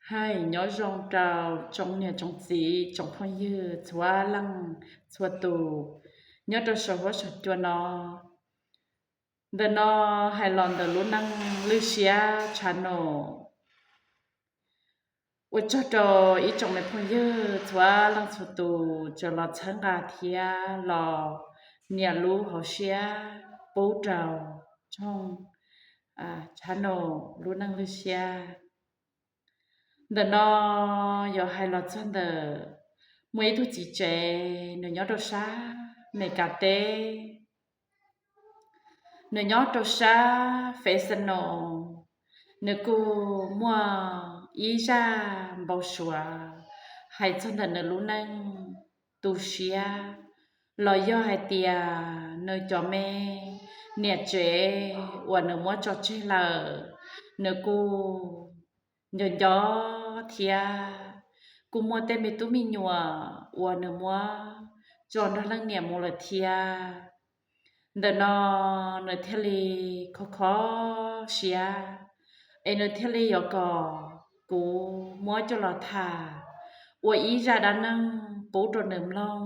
Hais nyob zoo rau tsoom niam tsoom txiv tsoom phooj ywg txhua leej txhua tus nyob rau saum huab saum cua no. Ntawm no hais los ntawm lub neej lwj siab channel. Ua tsaug rau ib tsoom me phooj ywg txhua leej txhua tus tseem los txhawb nqa thiab los nias lub hauv siab pub rau tsoom channel lub neej lwj siab. Ntawm no yuav hais los txog ntawm muaj ib tug txiv tsev, nws nyob rau sab Meskas teb. Nws nyob rau sab Fresno. Nws kuj muaj ib zaj npau suav hais txog ntawm nws lub neej tu siab, los yog hais tias nws cov me niam tsev uas nws muab tso tseg lawm, nws kuj nco nco thiab. Kuj muaj tej me tub me nyuam uas nws muab tso nrog leej niam mus lawm thiab. Ntawm no nws thiaj li kho kho siab, es nws thiaj li yuav kom kuv muab coj los tham ua ib zaj dab neeg pub rau nws mloog.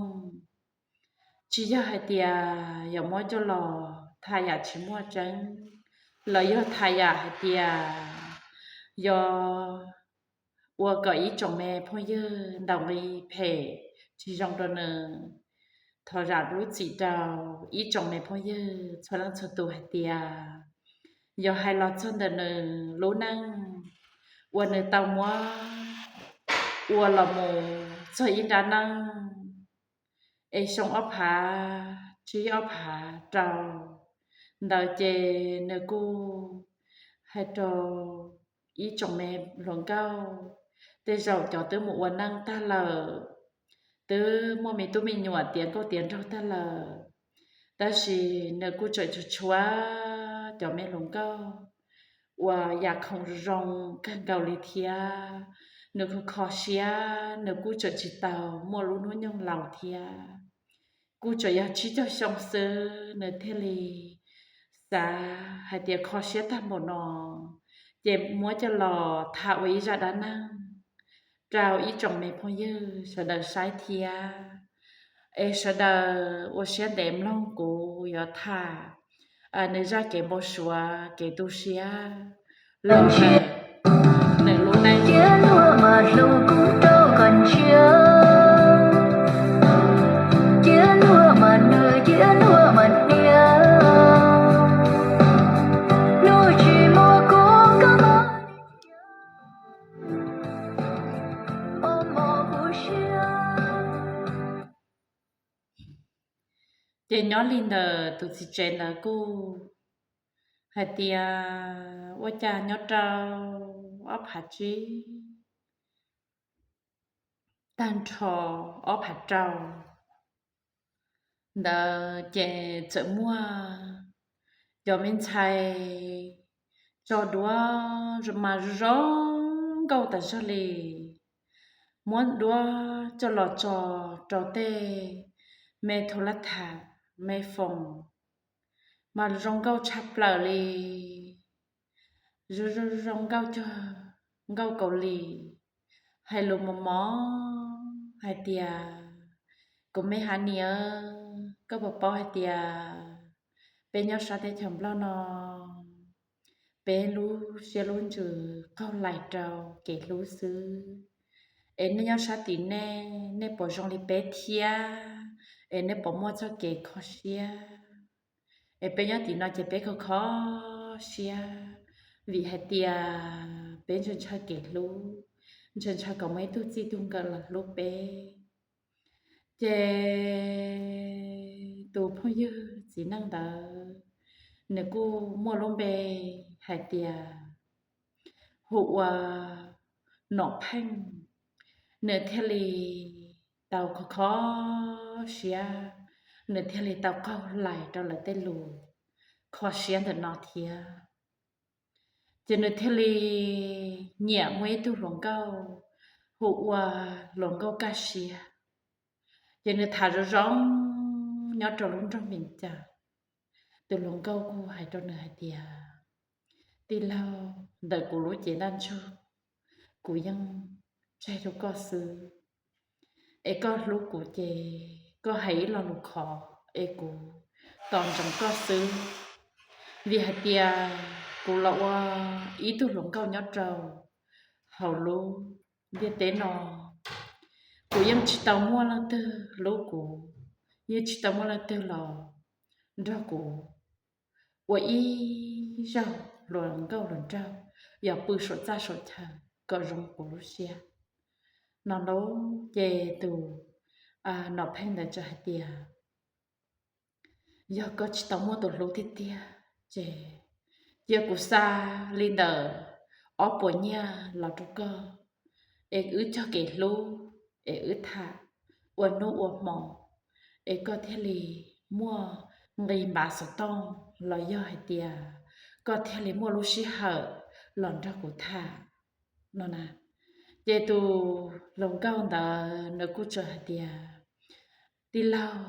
Tsis yog hais tias yuav muab coj los tham yam tsis muaj tseeb, los yog tham yam hais tias yuav ua kom ib tsoom me phooj ywg ntaus nqi phem tsis zoo rau nws. Thov zam lub txim rau ib tsoom me phooj ywg txhua leej txhua tus hais tias yog hais los txog ntawm nws lub neej uas nws tau muab ua los mus txog ib nrab neej es xyoo ob phav tsib ob phav rau ntawd ces nws kuj hais rau ib tsoom me hluas nkauj, tej zaum cov twb mus ua neej tag lawm, twb muaj me tub me nyuam tiav nkauj tiav nraug tag lawm, tab sis nws kuj tseem tshuav tshuav cov me hluas nkauj uas yam khoom zoo kawg nkaus li thiab. Nws kuj kho siab, nws kuj tseem tsis tau muaj lub hnub nyoog laus thiab, kuj tseem yog tsib caug xyoo xwb, nws thiaj li xav hais tias kho siab tag npaum no, ces muab coj los tham ua ib zaj dab neeg rau ib tsoom me phooj ywg sawv daws saib thiab. Es sawv daws ua siab ntev mloog kuv yuav tham nws zaj kev npau suav kev tu siab los ntawm nws lub neej. Ces nyob li ntawm tus txiv tsev ntawd kuj hais tias ua cas nyob rau ob phav tsib tag nrho ob phav rau ntawd ces txawm muaj cov me ntxhais tso duab mas zoo nkauj tas zog li, muab duab coj los tso rau tej me thu laj tham, me foos, mas zoo nkauj tshaj plaws li. Zoo zoo nkauj cuag nkauj Kaus Lim, hais lus mos mos hais tias, kuv me hav niam, koj puas paub hais tias peb nyob sab teb chaws Nplog no, peb lub siab lub ntsws qaug lais rau kev hlub xwb. Es nej nyob sab tim nej, nej puas zoo li peb thiab? Es nej puas muaj txoj kev kho siab? Es peb nyob tim no ces peb kho kho siab, vim hais tias peb ntshaw ntshaw kev hlub, ntshaw ntshaw kom muaj ib tug txij tug nkawm los hlub peb. Ces tus phooj ywg txiv neej ntawd, nws kuj muaj lub npe hais tias hu ua Nom Pheej. Nws thiaj li tau kho kho siab, nws thiaj li tau qaug lais rau lawv tej lus kho siab ntawm no thiab. Ces nws thiaj li nyiam muaj ib tug hluas nkauj hu ua hluas nkauj Kaj Siab. Ces nws tham zoo zoo nyob rau lub nroog Vias Cas, tus hluas nkauj kuj hais rau nws hais tias, tij laug, ntawm kuv lub cev ntaj ntsug kuv yeej tseg rau koj xwb. Es koj hlub kuv ces koj hais ib lo lus khov es kuv tos ntsoov koj xwb. Vim hais tias kuv los ua ib tug hluas nkauj nyob rau hauv lub ntiaj teb no, kuv yeej tsis tau muaj leej twg hlub kuv, yeej tsis tau muaj leej twg los nrog kuv ua ib zaug hluas nkauj hluas nraug, yog pw saum txaj saum chaw kom zoo kuv lub siab no lauj. Ces tus Nom Pheej ntawd txawm hais tias, yog koj tsis tau muaj tus hlub tiag tiag ces cia kuv xa li ntawm ob puas nyiaj los rau koj, es wb cog kev hlub, es wb tham ua hnub ua hmo, es koj thiaj li muaj nqis npav xov tooj los yog hais tias koj thiaj li muaj lub sij hawm los nrog kuv tham no na. Ces tus hluas nkauj ntawd nws kuj txawm hais tias, tij laug,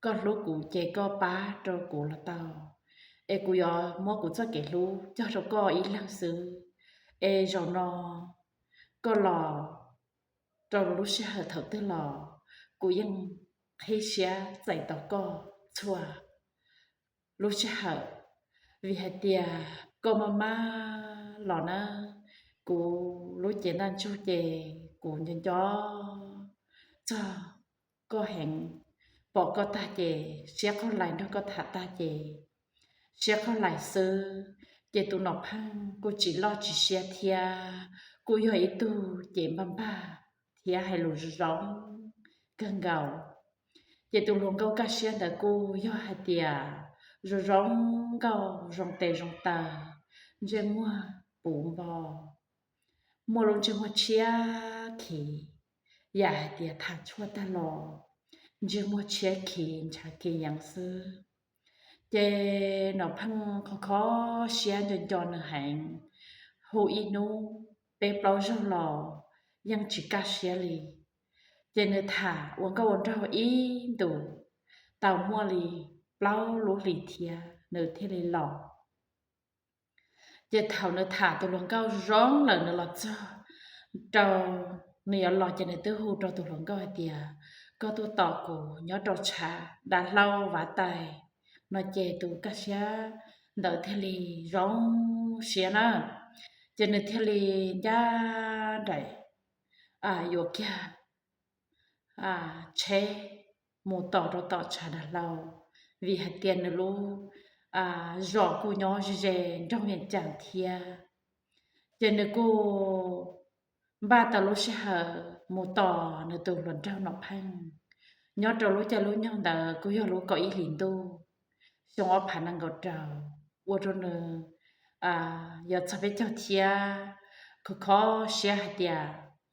koj hlub kuv ces koj pab rau kuv los tau, es kuv yuav muab kuv txoj kev hlub cog rau koj ib leeg xwb. Es zaum no koj los rau lub sij hawm thaum twg los kuv yeej qhib siab txais tau koj txhua lub sij hawm, vim hais tias koj maj maj los na, kuv lub cev ntaj ntsug ces kuv nco nco txog koj heev. Pom koj tag ces siab qhov lais nrog koj tham tag ces siab qhov lais xwb. Ces tus Nom Pheej kuj tsis loj tsis siab thiab, kuj yog ib tug ces npag npag thiab hais lus zoo zoo kawg nkaus. Ces tus hluas nkauj kaj siab ntawd kuj yog hais tias zoo zoo nkauj, zoo tes zoo taw, ntsej muag puv npo, muaj lub ntsej muag tshiab khiv, yam hais tias tham tshuaj tag los ntsej muag tshiab khiv ntshav khiv yeev xwb. Ces Nom Pheej kho kho siab nco nco nws heev, hu ib hnub peb plaub zaug los yeej tsis kaj siab li. Ces nws tham ua nkauj ua nraug ib ntus tau muaj li plaub lub hlis thiab nws thiaj li los. Ces thaum nws tham tus hluas nkauj zoo lawm nws los txog rau, nws yuav los ces nws twb hu rau tus hluas nkauj hais tias, koj tuaj tos kuv nyob rau tshav dav hlau vav tais no. Ces tus kaj siab ntawd thiaj li zoo siab na, ces nws thiaj li ncaj nraim yuav kiag tsheb mus tos rau tom tshav dav hlau, vim hais tias nws lub zos kuj nyob ze ze nroog Vias Cas thiab. Ces nws kuj npaj tau lub sij hawm mus tos nws tus hluas nraug Nom Pheej. Nyob rau lub caij lub nyoog ntawd kuj yog lub kaum ib hlis ntuj xyoo ob phav nees nkaum rau, ua rau nws yuav txog peb caug thiab, kho kho siab hais tias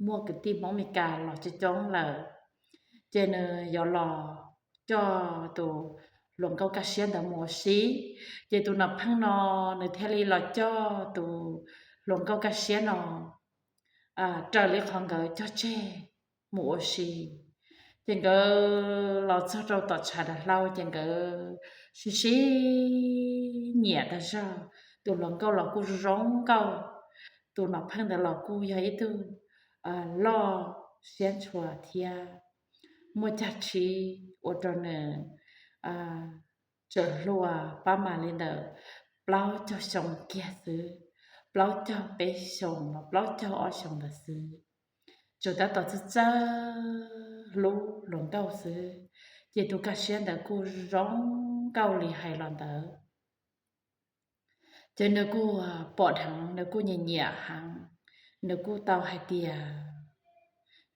muaj kwv tij Hmoob Mes Kas los coob coob lawm, ces nws yuav los coj tus hluas nkauj kaj siab ntawd mus ua si. Ces tus Nom Pheej no nws thiaj li los coj tus hluas nkauj kaj siab no raws li qhov nkawd cog tseg mus ua si. Ces nkawd los txog rau tom tshav dav hlau ces nkawd sib sib nyiam tag zog. Tus hluas nkauj los kuj zoo nkauj, tus Nom Pheej ntawd los kuj yog ib tug loj siab ntshua thiab, muaj cag tshib ua rau nws tseem hluas pab mas li ntawm plaub caug xyoo kiag xwb, plaub caug peb xyoo los plaub caug ob xyoo ntawd xwb. Tsuas tab tom txawj txawj hlub hluas nkauj xwb, ces tus kaj siab ntawd kuj zoo nkauj li hais los ntawd. Ces nws kuj pom dheev, nws kuj nyiam nyiam heev, nws kuj tau hais tias,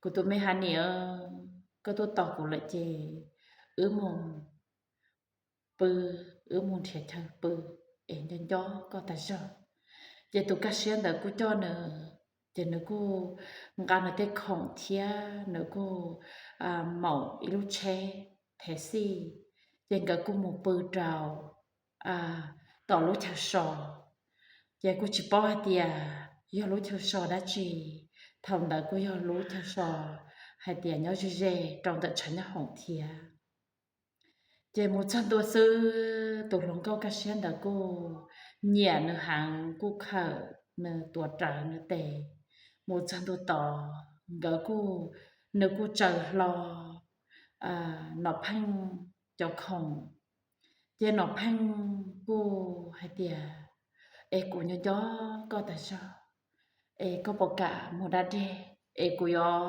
kuv tus me ha niam, koj tuaj tos kuv lawm ces wb mus pw, wb mus nrhiav chaw pw es nco nco koj tas zog. Ces tus kaj siab ntawd kuj coj nws, ces nws kuj nqa nws tej khoom thiab nws kuj maum ib lub tsheb thav xij, ces nkawd kuj mus pw rau tom lub chaw so. Ces kuj tsis paub hais tias yog lub chaw so dab tsi, thaum ntawd kuj yog lub chaw so hais tias nyob ze ze rau ntawm tshav nyob hoom thiab. Ces mus txog ntua xwb tus hluas nkauj kaj siab ntawd kuj nyiam nws heev, kuj khawm nws, tuav rawv nws tes, mus txog ntua tod nkawd kuj, nws kuj tsaws hlo Nom Pheej cov khoom. Ces Nom Pheej kuj hais tias, es kuv nco nco koj tas zog, es koj puas kam mus da dej, es kuv yuav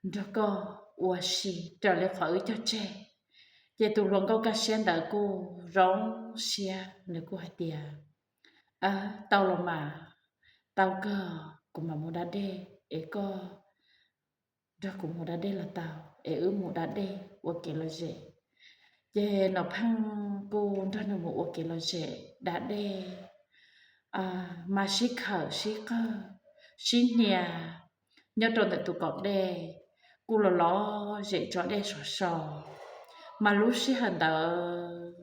nrog koj ua si raws li qhov wb cog tseg. Ces tus hluas nkauj kaj siab ntawd kuj zoo siab, nws kuj hais tias, tau los mas, tau kawg, kuv mam mus da dej es koj nrog kuv mus da dej los tau, es wb mus da dej ua kev lom zem. Ces Nom Pheej kuj nrog nws mus ua kev lom zem da dej, mas sib khawm sib qawg, sib hnia nyob rau ntawm tus kaum dej, kuj los lom zem tso dej sov so. Mas lub sij hawm ntawd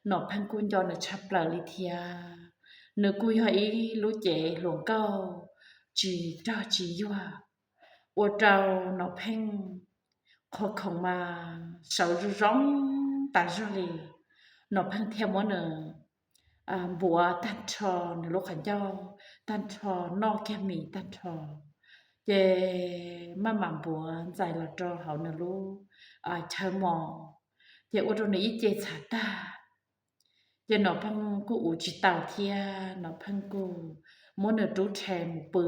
Nom Pheej kuj nco nws tshaj plaws li thiab. Nws kuj yog ib lub cev hluas nkauj tsis rog tsis yuag, ua rau Nom Pheej qhov khoom mas sawv zoo zoo tas zog li. Nom Pheej thiaj muab nws npuav tag nrho nws lub qhov ncauj, tag nrho noj kiag mis tag nrho, ces maj mam npuav ntxais los rau hauv nws lub chaw mos, ces ua rau nws ib ce txhav tag. Ces Nom Pheej kuj ua tsis tau thiab, Nom Pheej kuj muab nws rub rhe mus pw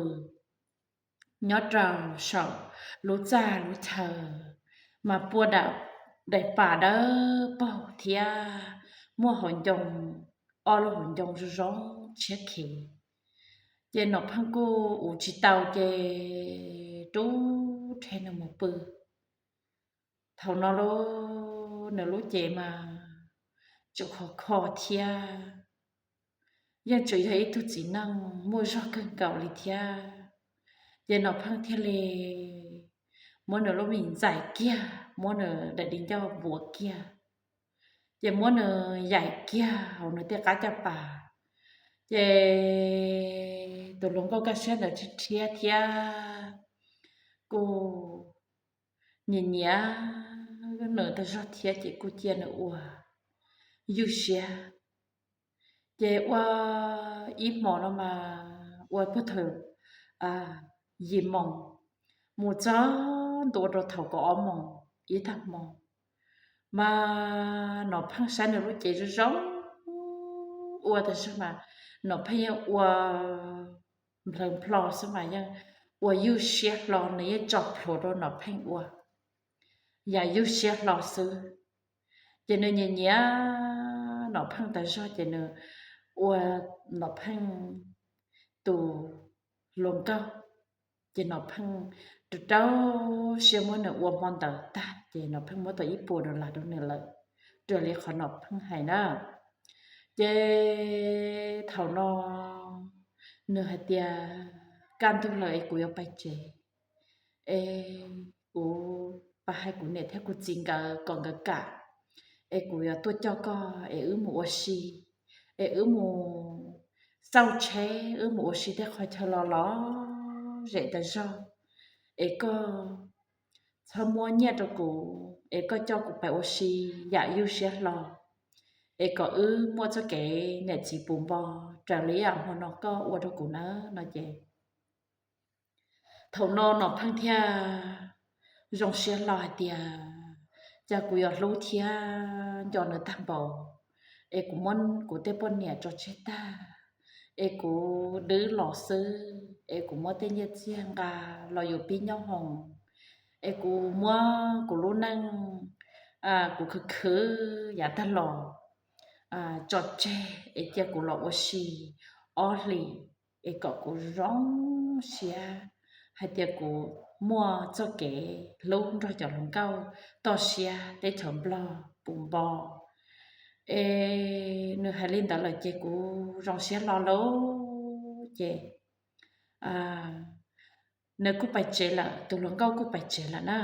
nyob rau saum lub txaj lub chaw, mas pua daim pam dawb paug thiab muaj hauv ncoo, ob lub hauv ncoo zoo zoo tshiab khiv. Ces Nom Pheej kuj ua tsis tau ces rub rhe nws mus pw. Thaum no lub, nws lub cev mas tseem khov kho thiab, yeej tseem yog ib tug txiv neej muaj zog kawg nkaus li thiab. Ces Nom Pheej thiaj li muab nws lub mis ntxais kiag, muab nws daim di ncauj npuav kiag, ces muab nws yaim kiag hauv nws tej qab caj pas. Ces tus hluas nkauj kaj siab ntawd rhiab thiab kuj nyiam nyiam nws tas zog thiab ces kuj cia nws ua ywj siab. Ces ua ib hmo no mas ua puag thaum yim moos mus txog ntua rau thaum kaum ob moos ib tag hmo, mas Nom Pheej saib nws lub cev zoo zoo ua tas zog mas Nom Pheej yeej ua nplawg nplho xwb mas yeej ua ywj siab hlo, nws yeej tso plhuav rau Nom Pheej ua yam ywj siab hlo xwb. Ces nws nyiam nyiam Nom Pheej tas zog ces nws ua Nom Pheej tus hluas nkauj, ces Nom Pheej rau rau siab muab nws ua hmo ntawd tag ces Nom Pheej muab tau ib puas dollar rau nws lawm, raws li qhov Nom Pheej hais na. Ces thaum no nws hais tias, kaj ntug lawm es kuv yuav pais tsev, es kuv pab hais kuv niam thiab kuv txiv nkawd kom nkawd kam, es kuv yuav tuaj coj koj es wb mus ua si, es wb mus xauj tsheb, wb mus ua si tej qhov chaw los lom zem tas zog, es koj txhob muab nyiaj rau kuv, es koj coj kuv pais ua si yam ywj siab hlo, es kom wb muaj txoj kev niam txiv puv npo raws li yam hmo no koj ua rau kuv nawb no ces thaum no Nom Pheej thiaj zoo siab hlo hais tias, cas kuv yuav hlub thiab nco nws tag npaum, es kuv muab kuv tej poj niam tso tseg tag, es kuv dwb los xwb, es kuv muab tej nyiaj txiag nqa los yuav pib nyob hoos, es kuv muab kuv lub neej, kuv khwv khwv yav tag los tso tseg es cia kuv los ua si ob hlis, es kom kuv zoo siab hais tias kuv muaj txoj kev hlub nrog cov hluas nkauj toj siab teb chaws Nplog puv npo. Es nws hais li ntawd lawm ces kuv zoo siab hlo lauj. Ces nws kuj pais tsev lawm, tus hluas nkauj kuj pais tsev lawm na.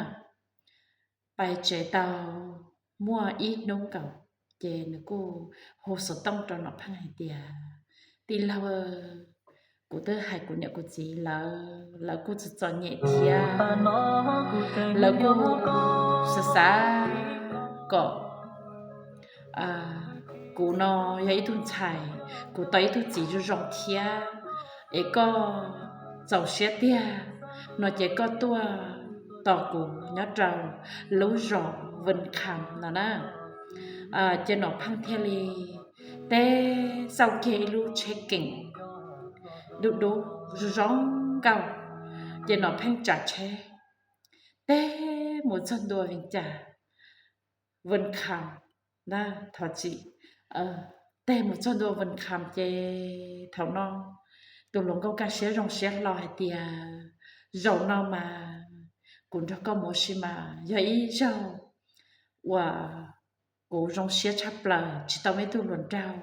Pais tsev tau muaj ib hnub nkaus, ces nws kuj hu xov tooj rau Nom Pheej hais tias, tij laug, kuv twb hais kuv niam kuv txiv lawv, lawv kuj txom txom nyem thiab, lawv kuj xav xav kom kuv no yog ib tug ntxhais, kuv tau ib tug txiv zoo zoo thiab, es koj txaus siab tiag no ces koj tuaj tos kuv nyob rau lub zos Vwm Kham no na. Ces Nom Pheej thiaj li teb xauj kiag ib lub tsheb keem dub dub zoo zoo nkauj, ces Nom Pheej tsav tsheb teg mus txog ntua Vees Cas, Vwm Kham na, thov txim, teg mus txog ntua Vwm Kham ces thaum no tus hluas nkauj kaj siab zoo siab hlo hais tias zaum no mas kuv nrog koj mus ua si mas yog ib zaug uas kuv zoo siab tshaj plaws, tsis tau muaj ib tug hluas nraug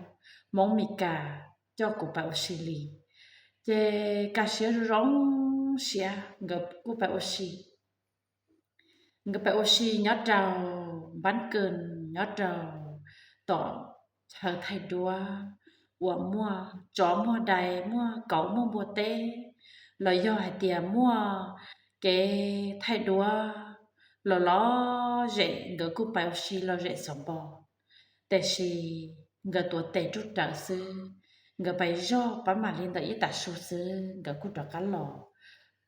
Hmoob Mes Kas coj kuv pais ua si li. Ces kaj siab zoo zoo siab nkawd kuj pais ua si. Nkawd pais ua si nyob rau npab kws, nyob rau tom chaw thaij duab uas muaj tsov muaj dais muaj kauv muaj npua teb, los yog hais tias muaj kev thaij duab los lom zem nkawd kuj pais ua si lom zem xov npo. Tiam sis nkawd tuav tes rub rawv xwb, nkawd pais zog pab mam li ntawm ib tag su xwb nkawd kuj rov qab los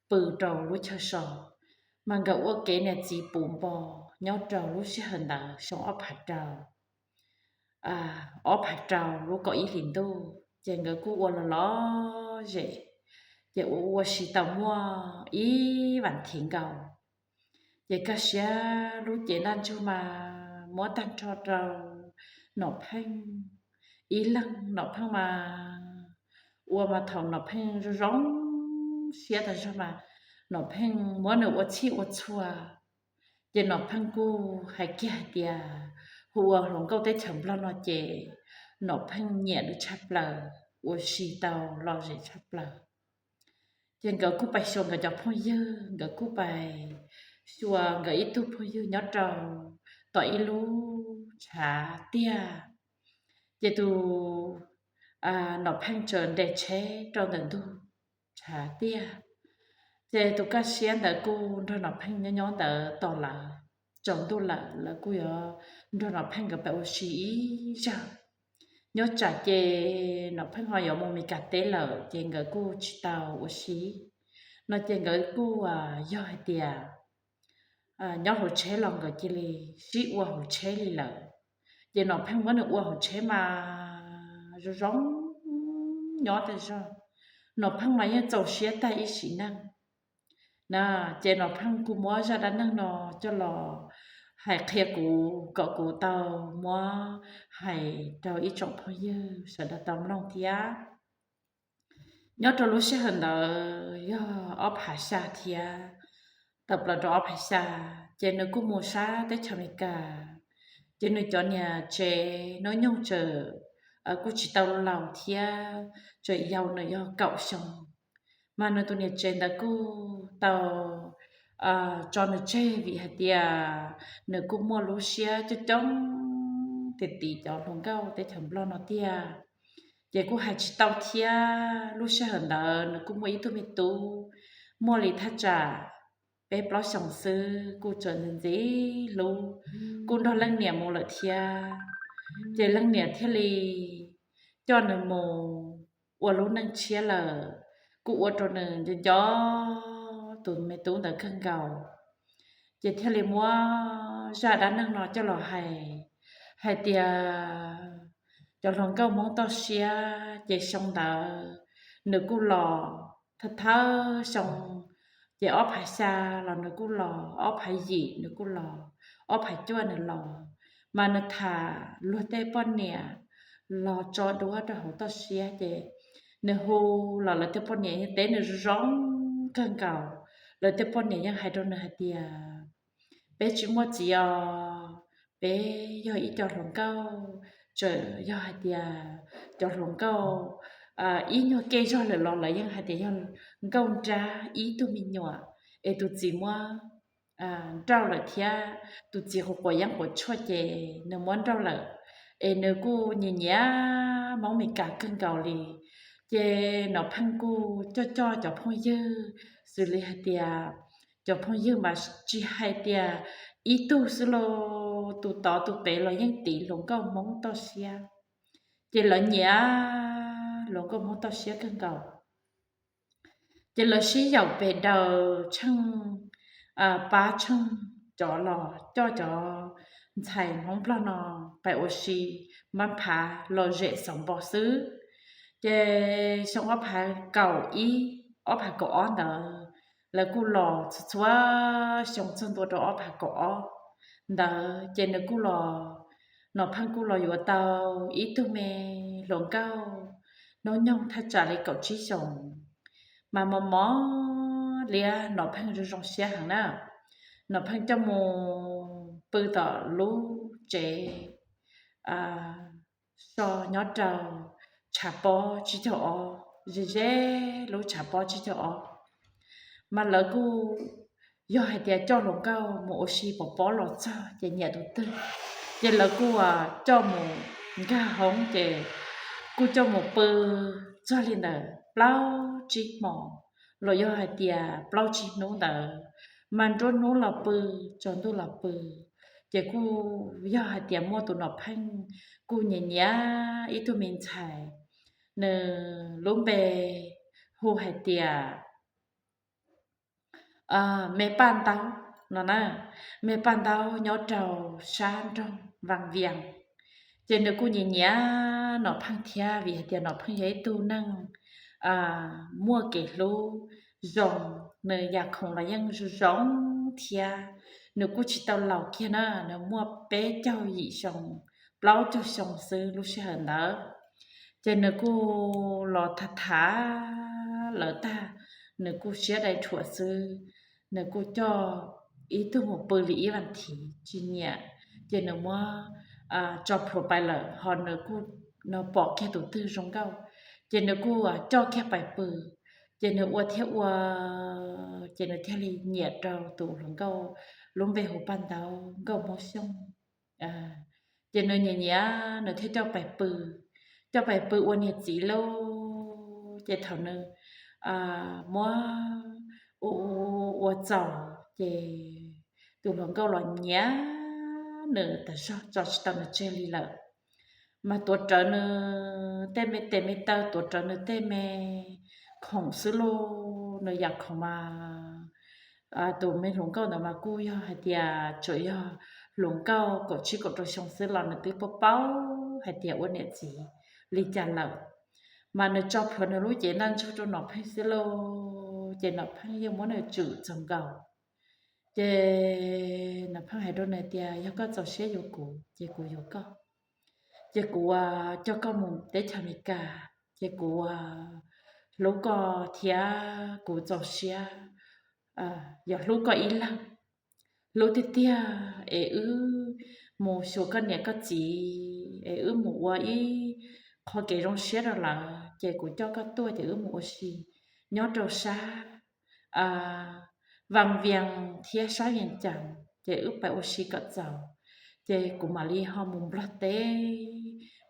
pw rau lub chaw so. Mas nkawd ua kev niam txiv puv npo nyob rau lub sij hawm ntawd xyoo ob phav rau, ob phav rau lub kaum ib hlis ntuj ces nkawd kuj ua los lom zem, ces ua ua si tau muaj ib vas thiv nkaus. Ces kaj siab lub cev ntaj ntsug mas muab tag nrho rau Nom Pheej ib leeg. Nom Pheej mas ua mas thaum Nom Pheej zoo zoo siab tag zog mas Nom Pheej muab nws ua txhij ua txhua. Ces Nom Pheej kuj hais kiag hais tias hu ua hluas nkauj teb chaws Nplog no ces Nom Pheej nyiam nws tshaj plaws, ua si tau lom zem tshaj plaws. Ces nkawd kuj pais xyuas nkawd cov phooj ywg, nkawd kuj pais xyuas nkawd ib tug phooj ywg nyob rau tom ib lub tshav tiaj. Ces tus Nom Pheej txawm nres tsheb rau ntawm ntug tshav tiaj. Ces tus kaj siab ntawd kuj nrog Nom Pheej nyob nyob ntawd tos lawv, tsaus ntuj lawm lawv kuj yuav nrog Nom Pheej nkawd pais ua si ib zaug. Nyob tsam ces Nom Pheej ho yuav mus Mes Kas teb lawm ces nkawd kuj tsis tau ua si. No ces nkawd kuj yog hais tias nyob hauv tsheb los nkawd cia li sib ua hauv tsheb li lawm. Ces Nom Pheej muab nws ua hauv tsheb mas zoo zoo nyob tag zog. Nom Pheej mas yeej txaus siab tag ib sim neej na. Ces Nom Pheej kuj muab zaj dab neeg no coj los hais qhia kuv kom kuv tau muab hais rau ib tsoom phooj ywg sawv daws tau mloog thiab. Nyob rau lub sij hawm ntawd yog ob phav xya thiab, tawm plaws rau ob phav xya, ces nws kuj mus sab teb chaws Amelikas. Ces nws cov niam tsev hnub nyoog tseem kuj tsis tau laus thiab, tseem yau, nws yog kaum xyoo. Mas nws tus niam tsev ntawd kuj tau tso nws tseg vim hais tias nws kuj muaj lub siab coob coob tim tim cov hluas nkauj teb chaws Nplog no tiag. Ces kuj hais tsis tau thiab. Lub sij hawm ntawd nws kuj muaj ib tug me tub muaj li thaj tsam peb plaub xyoos xwb, kuj tseem ntxim ntxim hlub, kuj nrog leej niam mus lawm thiab. Ces leej niam thiaj li coj nws mus ua lub neej tshiab lawm, kuj ua rau nws nco nco tus me tub ntawd kawg nkaus. Ces thiaj li muab zaj dab neeg no coj los hais, hais tias cov hluas nkauj Hmoob toj siab ces xyoo ntawd nws kuj los thawj thawj xyoo, ces ob phav xya los nws kuj los, ob phav yim nws kuj los, ob phav cuaj nws los, mas nws tham luag tej poj niam los tso duab rau hauv toj siab ces nws hu los lawv tej poj niam yeej teb nws zoo zoo kawg nkaus. Lawv tej poj niam yeej hais rau nws hais tias, peb tsis muaj txiv os, peb yog ib co hluas nkauj, txawm yog hais tias cov hluas nkauj ib nyuag kev zog lawm los lawv yeej hais tias yog nkauj nrab ib tug me nyuam, es tus txiv muab nrauj lawm thiab, tus txiv quav quav yeeb quav tshuaj ces nws muab nrauj lawm, es nws kuj nyiam nyiam Hmoob Mes Kas kawg nkaus li. Ces Nom Pheej kuj coj coj cov phooj ywg, xws li hais tias cov phooj ywg mas tsis hais tias ib tug xwb lauj, tus tod tus pem los yeej tiv hluas nkauj Hmoob toj siab. Ces lawv nyiam hluas nkauj Hmoob toj siab kawg nkaus. Ces lawv sib yaum pes daws tsheej pab tsheej cov los coj cov ntxhais Hmoob Nplog no pais ua si, npab phav los zem xaus npo xwb. Ces xyoo ob phav kaum ib, ob phav kaum ob ntawd, lawv kuj los txhua txhua xyoo txog ntua rau ob phav kaum ob ntawd ces nws kuj los, Nom Pheej kuj los yuav tau ib tug me hluas nkauj hnub nyoog thaj tsam li kaum tsib xyoos, mas mos mos liab Nom Pheej zoo zoo siab heev na. Nom Pheej coj mus pw tom lub tsev so nyob rau tshav pob tsib caug ob, ze ze lub tshav pob tsib caug ob. Mas lawv kuj yog hais tias coj hluas nkauj mus ua si pov pob los txog ces nyiam tus twg, ces lawv kuj coj mus nkag hoob ces kuj coj mus pw txog li ntawm plaub tsib hmos, los yog hais tias plaub tsib hnub ntawd, mas nruab hnub los pw, tsaus ntuj los pw. Ces kuj yog hais tias muaj tus Nom Pheej kuj nyiam nyiam ib tug me ntxhais, nws lub npe hu hais tias me Paj Ntaub no na, me Paj Ntaub nyob rau sab nroog Vaj Vias. Ces nws kuj nyiam nyiam Nom Pheej thiab vim hais tias Nom Pheej yog ib tug neeg muaj kev hlub zoo, nws yam khoom los yeej zoo zoo thiab. Nws kuj tsis tau laus kiag na, nws muaj peb caug yim xyoo, plaub caug xyoo xwb lub sij hawm ntawd. Ces nws kuj los tham tham lawv tag, nws kuj siab dai rhuam xwb, nws kuj coj ib tug mus pw li ib vas thiv tsis nyiam, ces nws muab tso plhuav pais lawm, ho nws kuj pom kiag tus twg zoo nkauj, ces nws kuj coj kiag pais pw. Ces nws ua thiab ua, ces nws thiaj li nyiam rau tus hluas nkauj lub npe hu Paj Ntaub, nkauj Hmoob Xyooj. Ces nws nyiam nyiam nws thiaj coj pais pw, coj pais pw ua niam txiv lauj. Ces thaum nws muab ua txaus ces tus hluas nkauj los nyiam nws tas zog tso tsis tau nws tseg li lawm. Mas tuav rawv nws tej me tes me taw, tuav rawv nws tej me khoom xwb lauj, nws yam khoom mas tus me hluas nkauj ntawd mas kuj yog hais tias tsuas yog hluas nkauj kaum tsib kaum rau xyoo xwb los nws twb paub paub hais tias ua niam txiv li cas lawm. Mas nws tso plhuav nws lub cev ntaj ntsug rau Nom Pheej xwb lauj, ces Nom Pheej yeej muab nws tswm txaus nkaus. Ces Nom Pheej hais rau nws tias yog koj txaus siab yuav kuv ces kuv yuav koj, ces kuv coj koj mus teb chaws Amelikas, ces kuv hlub koj thiab kuv txaus siab yuav hlub koj ib leeg, hlub tiag tiag es wb mus xyuas koj niam koj txiv es wb mus ua ib qho kev zoo siab rau lawv, ces kuv coj koj tuaj ces wb mus ua si nyob rau sab Vaj Vias thiab sab Vias Cas, ces wb pais ua si kom txaus, ces kuv mam li ho mus Nplog teb,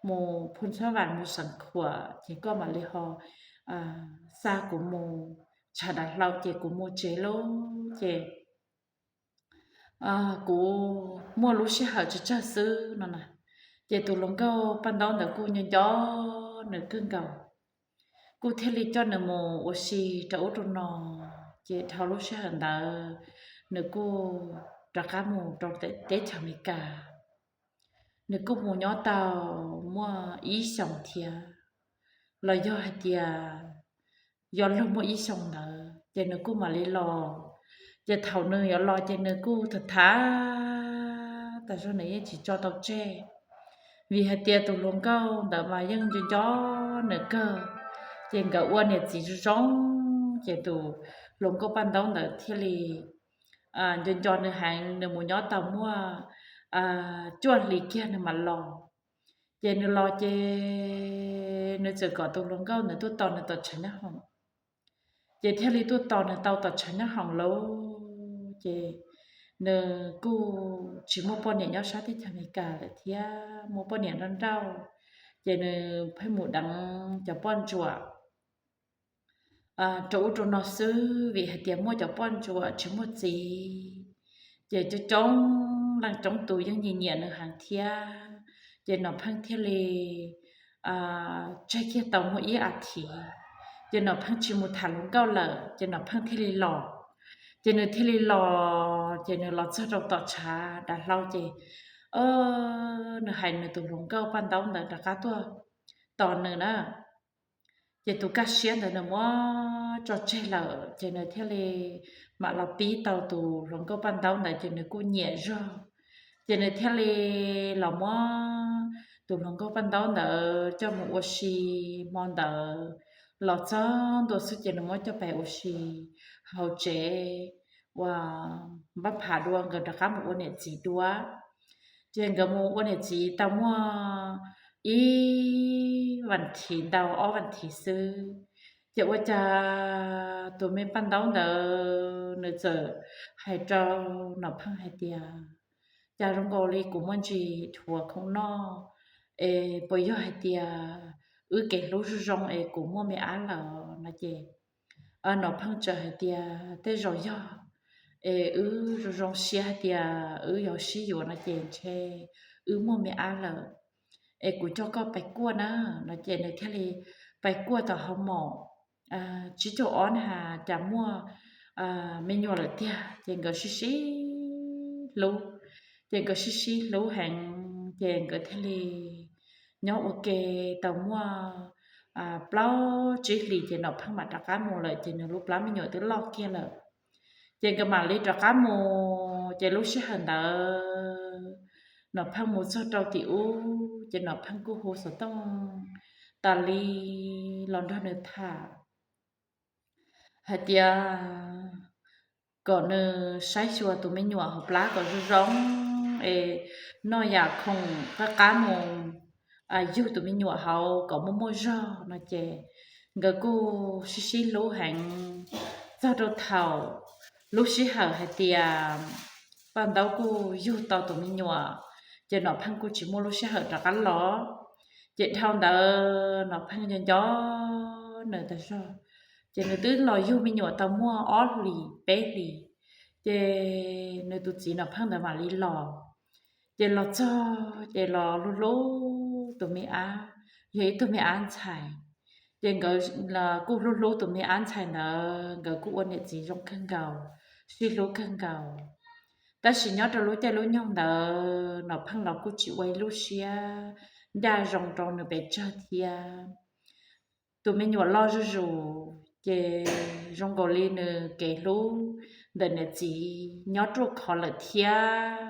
mus Phu Ntxhuab Vam, mus Xeev Khuam, ces koj mam li ho xa kuv mus tshav dav hlau ces kuv mus tsev lauj, ces kuv muaj lub sij hawm tsawg tsawg xwb no na. Ces tus hluas nkauj Paj Ntaub ntawd kuj nco nco nws kawg nkaus, kuj thiaj li coj nws mus ua si rau ub rau no. Ces dhau lub sij hawm ntawd nws kuj rov qab mus rau teb chaws Amelikas. Nws kuj mus nyob tau muaj ib xyoos thiab, los yog hais tias yog luag muaj ib xyoos ntawd ces nws kuj mam li los. Ces thaum nws yuav los ces nws kuj tham tham tas zog nws yeej tsis tso tau tseg, vim hais tias tus hluas nkauj ntawd mas yeej nco nco nws kawg, ces nkawd ua niam txiv zoo zoo, ces tus hluas nkauj Paj Ntaub ntawd thiaj li nco nco nws heev, nws mus nyob tau muaj cuaj hlis kiag nws mam los. Ces nws los ces nws txawm kom tus hluas nkauj ntawd tuaj tos nws tom tshav nyab hoom, ces thiaj li tuaj tos nws tau tom tshav nyab hoom lauj. Ces nws kuj tsis muaj poj niam nyob sab teb chaws Amelikas lawm thiab, muaj poj niam nrauj nrauj, ces nws pheej mus deev cov poj ntsuam rau ub rau no xwb, vim hais tias muaj cov poj ntsuam tsis muaj txiv, ces coob coob leej coob tus yeej nyiam nyiam nws heev thiab. Ces Nom Pheej thiaj li tseg kiag tau muaj ib as thiv, Ces Nom Pheej tsis mus tham hluas nkauj lawm ces Nom Pheej thiaj li los. Ces nws thiaj li los ces nws los txog rau tom tshav dav hlau ces nws hais nws tus hluas nkauj Paj Ntaub ntawd rov qab tuaj tos nws na. Ces tus kaj siab ntawd nws muab tso tseg lawm ces nws thiaj li mam los pib tau tus hluas nkauj Paj Ntaub ntawd ces nws kuj nyiam zog. Ces nws thiaj li los muab tus hluas nkauj Paj Ntaub ntawd coj mus ua si. Hmo ntawd los txog ntua xwb ces nws muab coj pais ua si hauv tsev uas npab pham dua, nkawd rov qab mus ua niam txiv dua. Ces nkawd mus ua niam txiv tau muaj ib vas thiv ntau ob vas thiv xwb, ces ua cas tus me Paj Ntaub ntawd nws txawm hais rau Nom Pheej hais tias, cas zoo nkaus li kuv muaj ntsis dhuav khoom noj, es puas yog hais tias wb kev hlub zoo zoo es kuv muaj me ab lawm no ces Nom Pheej txawm hais tias tej zaum yog es wb zoo zoo siab hais tias wb yuav sib yuav no ces ntshe wb muaj me ab lawm, es kuv coj koj pais kuaj na no ces nws thiaj li pais kuaj tom hauv mom tsib caug ob na has cas muaj me nyuam lawm tiag ces nkawd sib sib hlub, ces nkawd sib sib hlub heev ces nkawd thiaj li nyob ua ke tau muaj plaub tsib hlis ces Nom Pheej mam rov qab mus lawm ces nws lub plab me nyuam twb loj kiag lawm. Ces nkawd mam li rov qab mus ces lub sij hawm ntawd Nom Pheej mus txog rau tim ub ces Nom Pheej kuj hu xov tooj tas li los nrog nws tham hais tias kom nws saib xyuas tus me nyuam hauv plab kom zoo zoo es noj yam khoom qab qab mus yug tus me nyuam hauv kom muaj muaj zog no ces nkawd kuj sib sib hlub heev txog rau thaum lub sij hawm hais tias Paj Ntaub kuj yug tau tus me nyuam, ces Nom Pheej kuj tsis muaj lub sij hawm rov qab los. Ces dhau ntawd Nom Pheej nco nco nws tas zog, ces nws twb los yug me nyuam tau muaj ob hlis peb hlis, ces nws tus txiv Nom Pheej ntawd mam li los. Ces los txog ces los hlub hlub tus me ab, yog ib tug me ab ntxhais. Ces nkawd kuj hlub hlub tus me ab ntxhais ntawd, nkawd kuj ua niam txiv zoo kawg nkaus, sib hlub kawg nkaus. Tab sis nyob rau lub caij lub nyoog ntawd Nom Pheej los kuj tsis ua ib lub siab ncaj zoo rau nws pes tsawg thiab. Tus me nyuam loj zuj zus ces zoo nkaus li nws kev hlub ntawm niam txiv nyob ruaj khov lawm thiab,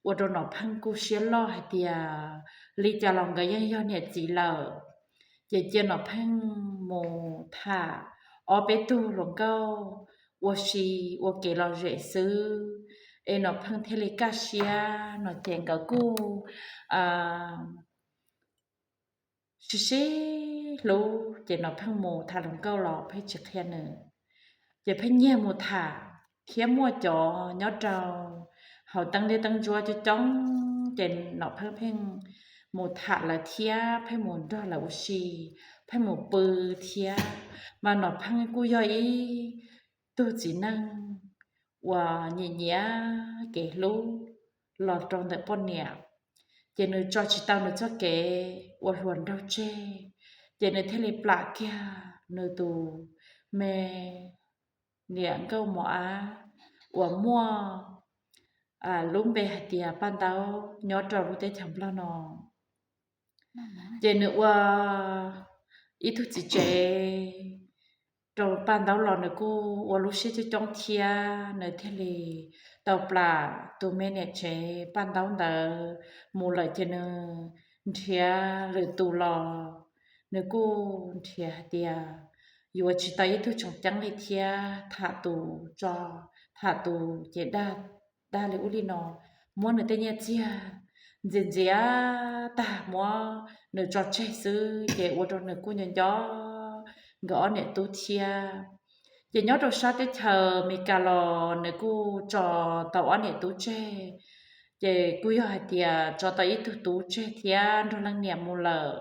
ua rau Nom Pheej kuj siab loj hais tias li cas los nkawd yeej yog niam txiv lawm. Ces cia Nom Pheej mus tham ob peb tug hluas nkauj ua si ua kev lom zem xwb, es Nom Pheej thiaj li kaj siab no ces nkawd kuj sib sib hlub ces Nom Pheej mus tham hluas nkauj los pheej tsis qhia nws, ces pheej nyiag mus tham thiab muaj cov nyob rau hauv teeb liab teeb ntsuab coob coob ces Nom Pheej pheej mus tham lawv thiab pheej mus nrog lawv ua si, pheej mus pw thiab. Mas Nom Pheej kuj yog ib tug txiv neej uas nyiam nyiam kev hlub los rau ntawm poj niam, ces nws tso tsis tau nws txoj kev ua hluas nraug tseg, ces nws thiaj li plam kiag nws tus me niam nkauj mos ab uas muaj lub npe hais tias Paj Ntaub nyob rau lub teb chaws Nplog no. Ces nws ua ib tug txiv tsev rau Paj Ntaub los nws kuj ua lub siab coob coob thiab, nws thiaj li tau plam tus me niam tsev Paj Ntaub ntawd mus lawm ces nws nrhiav lwm tus los nws kuj nrhiav hais tias yuav tsis tau ib tug tseem ceeb li thiab, tham tus tso, tham tus ces dag, dag li ub li no, muab nws tej nyiaj txiag ntxias ntxias tag muab nws tso tseg xwb, ces ua rau nws kuj nco nco nkawd ob niam tub thiab. Ces nyob rau sab teb chaws Amelikas los nws kuj tso tau ob niam tub tseg, ces kuj yog hais tias tso tau ib tug tub tseg thiab nrog leej niam mus lawm.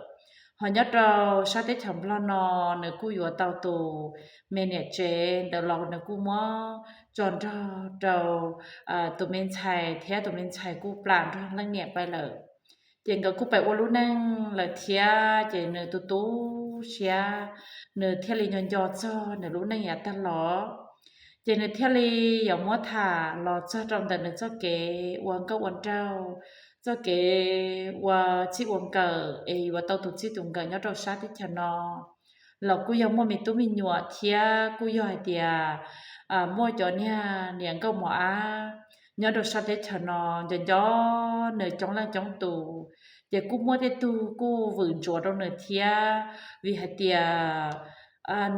Ho nyob rau sab teb chaws Nplog no nws kuj yuav tau tus me niam tsev ntawd los nws kuj muab tso nrog rau tus me ntxhais thiab tus me ntxhais kuj plam nrog leej niam pais lawm. Ces nkawd kuj pais ua lub neej lawm thiab, ces nws tus tub siab, nws thiaj li nco nco txog nws lub neej yav tag los. Ces nws thiaj li yuav muab tham los txog rau ntawm nws txoj kev ua nkauj ua nraug, txoj kev ua txij ua nkawm es yuav tau tus txij tus nkawm nyob rau sab teb chaws no los kuj yog muaj me tub me nyuam thiab kuj yog hais tias muaj cov niag niam nkauj mos ab nyob rau sab teb chaws no nco nco nws coob leej coob tus. Ces kuj muaj tej tug kuj vwm ntsuav rau nws thiab, vim hais tias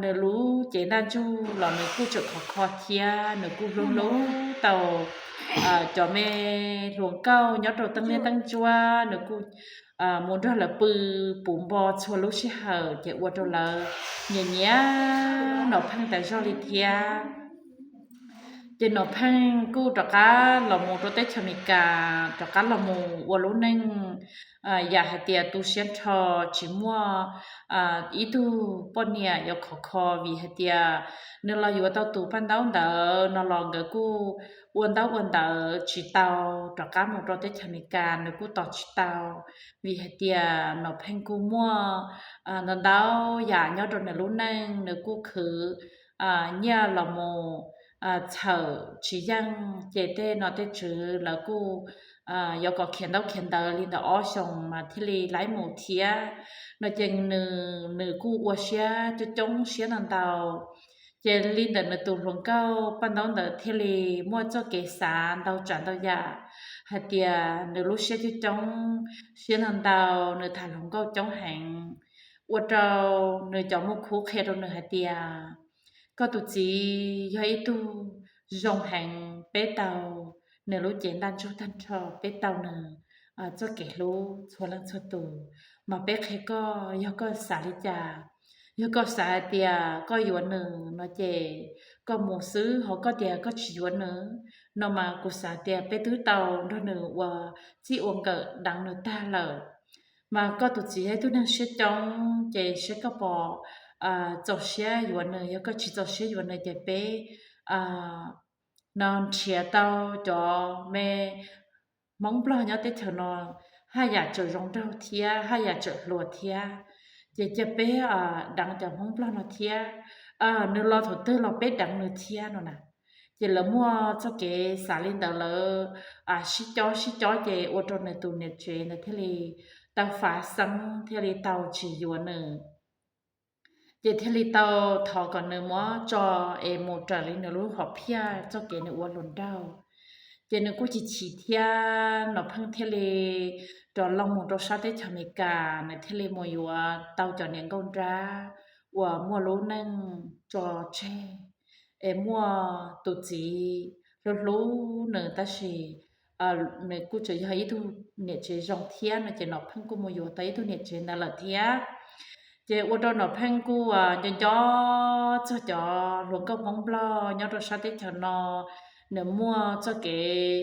nws lub cev ntaj ntsug los nws kuj tseem khov kho thiab nws kuj hlub hlub tau cov me hluas nkauj nyob rau teeb liab teeb ntsuab, nws kuj mus nrog lawv pw puv npo txhua lub sij hawm ces ua rau lawv nyiam nyiam Nom Pheej tas zog li thiab. Ces Nom Pheej kuj rov qab los mus rau teb chaws Amelikas, rov qab los mus ua lub neej yam hais tias tu siab nrho, tsis muaj ib tug poj niam yuav khov kho, vim hais tias nws los yuav tau tus paj ntaub ntawd no los nkawd kuj ua ntaub ua ntawv tsis tau, rov qab mus rau teb chaws Amelikas nws kuj tos tsis tau, vim hais tias Nom Pheej kuj muaj ntau ntau yam nyob rau nws lub neej, nws kuj khwv nyiaj los mus txhawm tsis yeej, ces tej nom tej tswv lawv kuj yuav kom khiav ntaub khiav ntawv li ntawm ob xyoos mas thiaj li laib mus thiab no ces nws kuj ua siab coob coob siab ntau ntau. Ces li ntawm nws tus hluas nkauj paj ntaub ntawd thiaj li muaj txoj kev xav ntau tsav ntau yam hais tias nws lub siab coob coob siab ntau ntau, nws tham hluas nkauj coob heev, ua rau nws cov muaj khub qhia rau nws hais tias koj tus txiv yog ib tug zoo heev, peb tau nws lub cev ntaj ntsug tag nrho, peb tau nws txoj kev hlub txhua leej txhua tus, mas peb qhia koj yog koj xav li cas. Yog koj xav hais tias koj yuav nws no ces koj mus xwb, ho koj tias koj tsis yuav nws no mas kuv xav tias peb twb tau nrog nws ua txij ua nkawm deev nws tag lawm. Mas koj tus txiv yog ib tug neeg siab coob ces saib koj puas txaus siab yuav nws, yog koj tsis txaus siab yuav nws ces peb no nrhiav tau cov me Hmoob Nplog nyob teb chaws no haj yam tseem zoo nraug thiab haj yam tseem hluas thiab, ces cia peb deev cov Hmoob Nplog no thiab, nws los thaum twg los peb deev nws thiab no na. Ces lawv muaj txoj kev xav li ntawd, lawv sib cob sib cob ces ua rau nws tus niam tsev ntawd thiaj li tau fav xeeb thiaj li tau tsis yuav nws. Ces thiaj li tau thov kom nws muab tso es mus raws li nws lub hom phiaj txoj kev nws ua hluas nraug. Ces nws kuj chim chim thiab, Nom Pheej thiaj li rov loo mus rau sab teb chaws Amelikas, nws thiaj li mus yuav tau cov niam nkauj nrab uas muaj lub neej tso tseg, es muaj tus txiv hlub hlub nws tab sis nws kuj tseem yog ib tug niam tsev zoo thiab no ces Nom Pheej kuj mus yuav tau ib tug niam tsev ntawd lawm thiab. Ces ua rau Nom Pheej kuj nco nco txog cov hluas nkauj Hmoob Nplog nyob rau sab teb chaws no, nws muaj txoj kev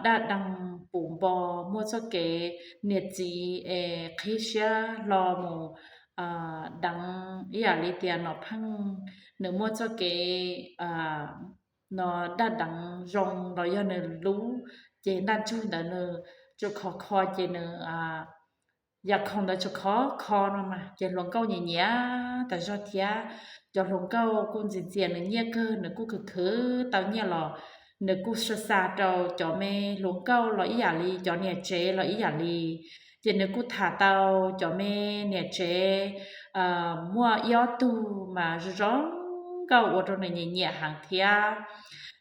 daj dee pum npo, muaj txoj kev niam txiv es qhib siab hlo mus deev ib yam li tias Nom Pheej nws muaj txoj kev no daj deev zoo los yog nws lub cev ntaj ntsug ntawd nws tsuas khov kho ces nws yam khoom ntawd tsuas khov kho no mas ces hluas nkauj nyiam nyiam tas zog thiab. Cov hluas nkauj kuj ntxias ntxias nws nyiaj kawg, nws kuj khwv khwv tau nyiaj los nws kuj xa xa rau cov me hluas nkauj los ib yam li, cov niam tsev los ib yam li. Ces nws kuj tham tau cov me niam tsev muaj ib ob tug mas zoo zoo nkauj ua rau nws nyiam nyiam heev thiab.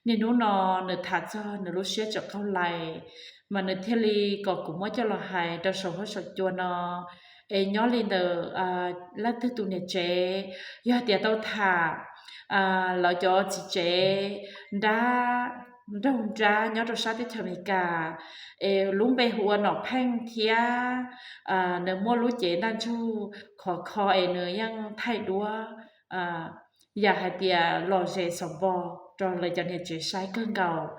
Niaj hnub no nws tham txog nws lub siab tseem qaug lais, mas nws thiaj li kom kuv muab coj los hais rau saum huab saum cua no. Es nyob li ntawm leej twg tus niam tsev, yog tias tau tham lawv cov txiv tsev nrab, nraug nrab nyob rau sab teb chaws Amelikas, es lub npe hu ua Nom Pheej thiab, nws muaj lub cev ntaj ntsug khov kho es nws yeej thaij duab yam hais tias lom zem xov npo rau lawv cov niam tsev saib kawg nkaus,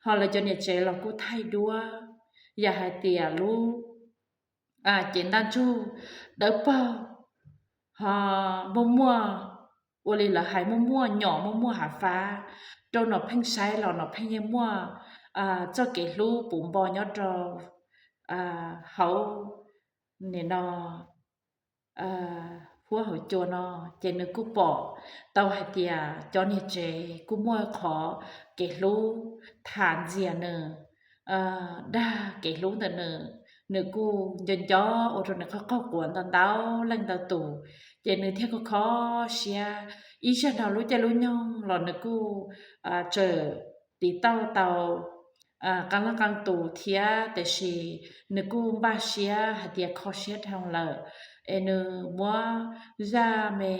ho lawv cov niam tsev los kuj thaij duab yam hais tias lub cev ntaj ntsug dawb paug, ho muaj muaj, ua li lawv hais muaj muaj nyom muaj muaj hav fab rau Nom Pheej saib los Nom Pheej yeej muaj txoj kev hlub puv npo nyob rau hauv nim no huab hauv cua no, ces nws kuj pom tau hais tias cov niag tsev kuj muaj qhov kev hlub tham ntxias nws, dag kev hlub ntawm nws. Nws kuj nco nco ua rau nws qaug qaug quav ntau ntau leej ntau tus, ces nws thiaj kho kho siab. Ib zaj no lub caij lub nyoog los nws kuj tseem tiv tauj tau qee leej qee tus thiab, tiam sis nws kuj npaj siab hais tias kho siab dhau lawm, es nws muab zaj me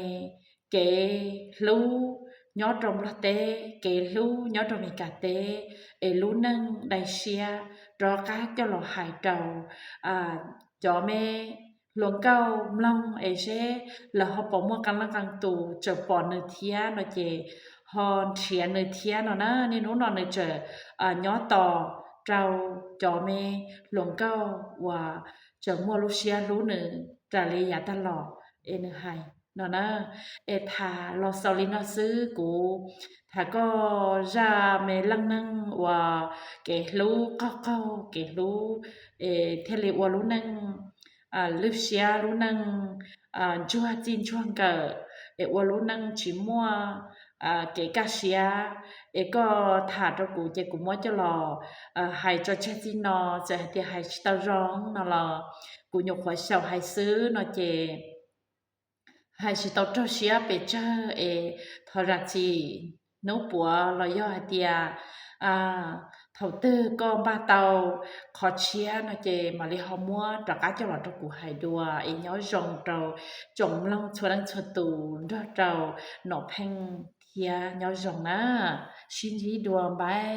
kev hlub nyob rau Nplog teb, kev hlub nyob rau Meskas teb, es lub neej dai siab rov qab coj los hais rau cov me hluas nkauj mloog es seb lawv ho pom muaj qee leej qee tus tseem pom nws thiab no ces ho nrhiav nws thiab no na. Niaj hnub no nws tseem nyob tos rau cov me hluas nkauj uas tseem muaj lub siab hlub nws raws li yav tag los es nws hais no na. Es tham los xaus li no xwb, kuv tham koj zaj me leej neeg uas kev hlub qaug qaug kev hlub, es thiaj li ua lub neej lwj siab, lub neej ntsuag txij ntsuag nkawm, es ua lub neej tsis muaj kev kaj siab. Es koj tham rau kuv ces kuv muab coj los hais tso tseg txij no, txawm hais tias hais tsis tau zoo no los kuv nyuam qhuav xyaum hais xwb no ces hais tsis tau raug siab pes tsawg es thov zam txim. Hnub puav los yog hais tias thaum twg koj npaj tau qhov tshiab no ces mam li ho muab rov qab coj los rau kuv hais dua. Es nyob zoo rau tsoom mloog txhua leej txhua tus nrog rau Nom Pheej thiab, nyob zoo na, sib ntsib dua, bye.